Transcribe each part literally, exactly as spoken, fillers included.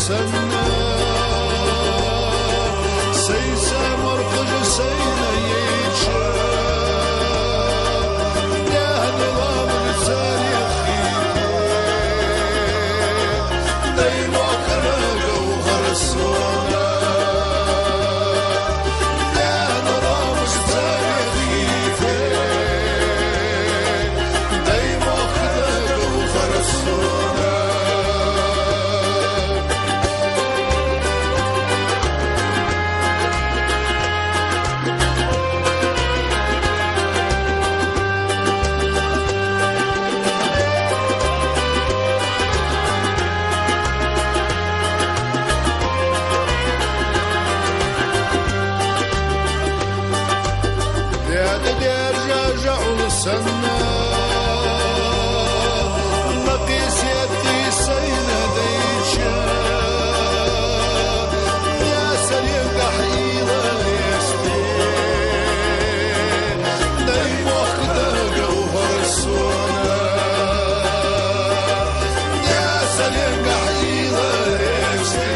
Санна, сай са моркхаш сайна яйча, даьна ламаз царех хийтте, даймохк да говхӀар сона. Даьна ламаз царех хийтте, даймохк да говхӀар сона. Даьда даьржа жаӀула санна, накъисетти сайна дайча, я сарегахь ийла лесте, даймохк да говхӀар сона. Я сарегахь ийла лесте,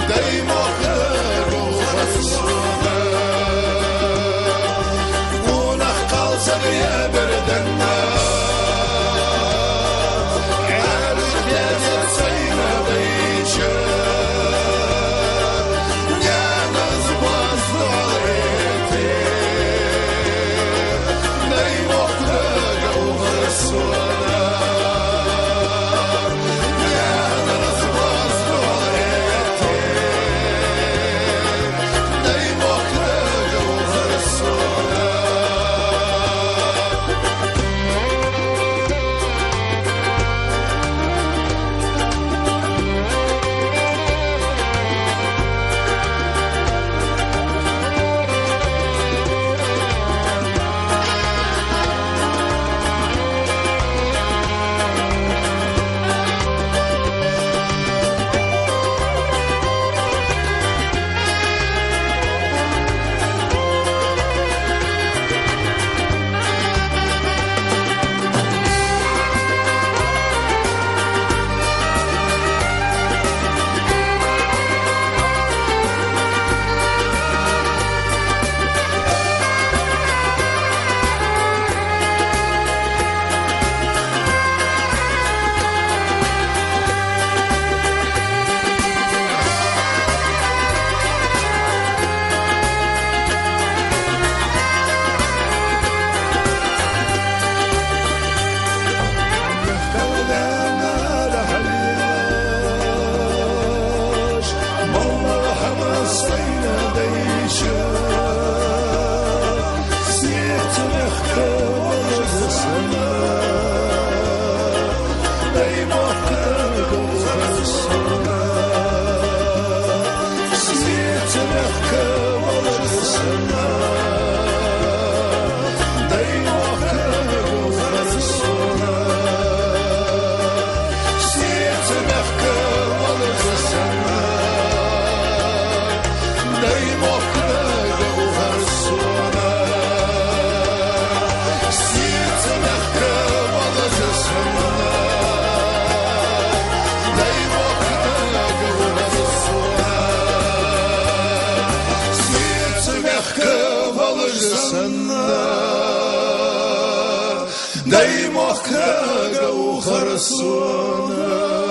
даймохк да говхӀар сона. Гунахь кхалсаг я берданна, Ӏаьржа тезет сайна дайча, даьназ боз доаллийтте, даймохк да говхӀар сона. Даймохк да говхӀар сона.